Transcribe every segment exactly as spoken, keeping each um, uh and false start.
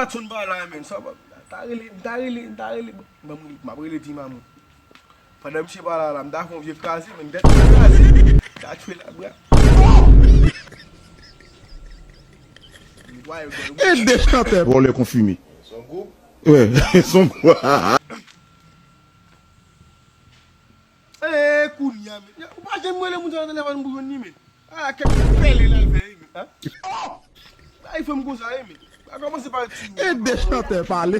Patson pa la, men. Sa pa. Ta rele, ta rele, ta rele. Ban m, m ap rele ti mamoun. Pandan misye pa la, la, m ta fè yon vye kraze, men tèt mwen kraze. Ta tchwe la, bra. Netwaye, bro. E de chantè. Vòlè konfime. Son gwoup. Wi, son gwoup. E kounye a, men. Ou pa janm rele moun sa nan telefòn pou jwenn li, men. A, kèk pèlen l al fè, wi, men. Ay, fè m konsa, wi, men. A kòmanse pa ti. E de chantè pale.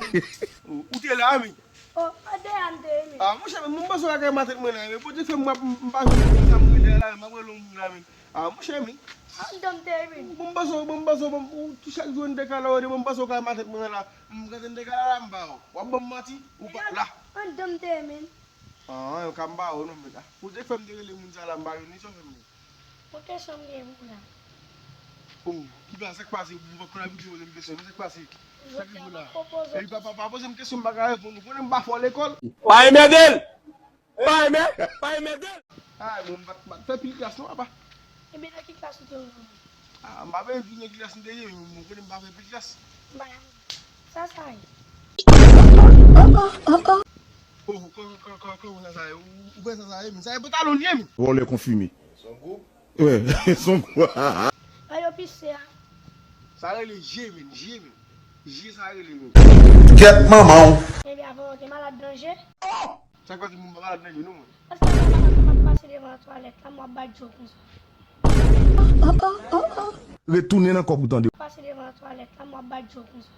Ou te la, men. Oh, ande a m te, men. A, monchè, men, m panse w lakay matant mwen la, men. Bondye fè m, m pa jwenn moun sa m rele la, men. M ap rele yon moun la, men. A, monchè, men. Ande m te, men. Bon, m panse w, bon, m panse w, bon, ou, chak jou n te ka la, bon, m panse w lakay matant mwen la. M gade n te ka la, m pa w. W ap ban m manti, ou pa la. Ande m te, men. Ah, yo ka m pa w non, men. Ah, ou te fè m te rele moun sa la, m pa jwenn li, sa w fè m la. Bon, kesyon m gen pou w la. Oh, ki bagay, sa k pase? Ou pa konn abitye poze m kesyon, men sa k pase? Sa k rive w la? Epi pa, pa, pa poze m kesyon, m pa ka reponn ou. Konnen m pa fò lekòl. Pa enmède l! Pa enmè-, pa enmède l! Ah, bon, m pa, pa fè pil klas non, apa. Ebyen, nan ki klas ou te ye? Ah, m pa bezwen di nan ki klas m te ye, men ou konnen m pa fè pil klas. M pa Sa sa ye? Oh, kò, kò, kò, kò, kò, sa sa ye? Ou, ou wè sa sa ye, men? Sa ye pantalon l ye, men? Vòlè konfime. Son gwoup? Wi, son gwoup. An yo pise a. Sa rele je, men, je, men. Je sa rele, men. Kèt manman w. Ebyen, avan w te malad nan je? Sa k pase moun pa malad nan je non, mwen. Paske mwen pa t ap pase devan twalèt la, mwen ap bat jo konsa. Retounen nan kò pou tande. Pase devan twalèt la, mwen ap bat jo konsa.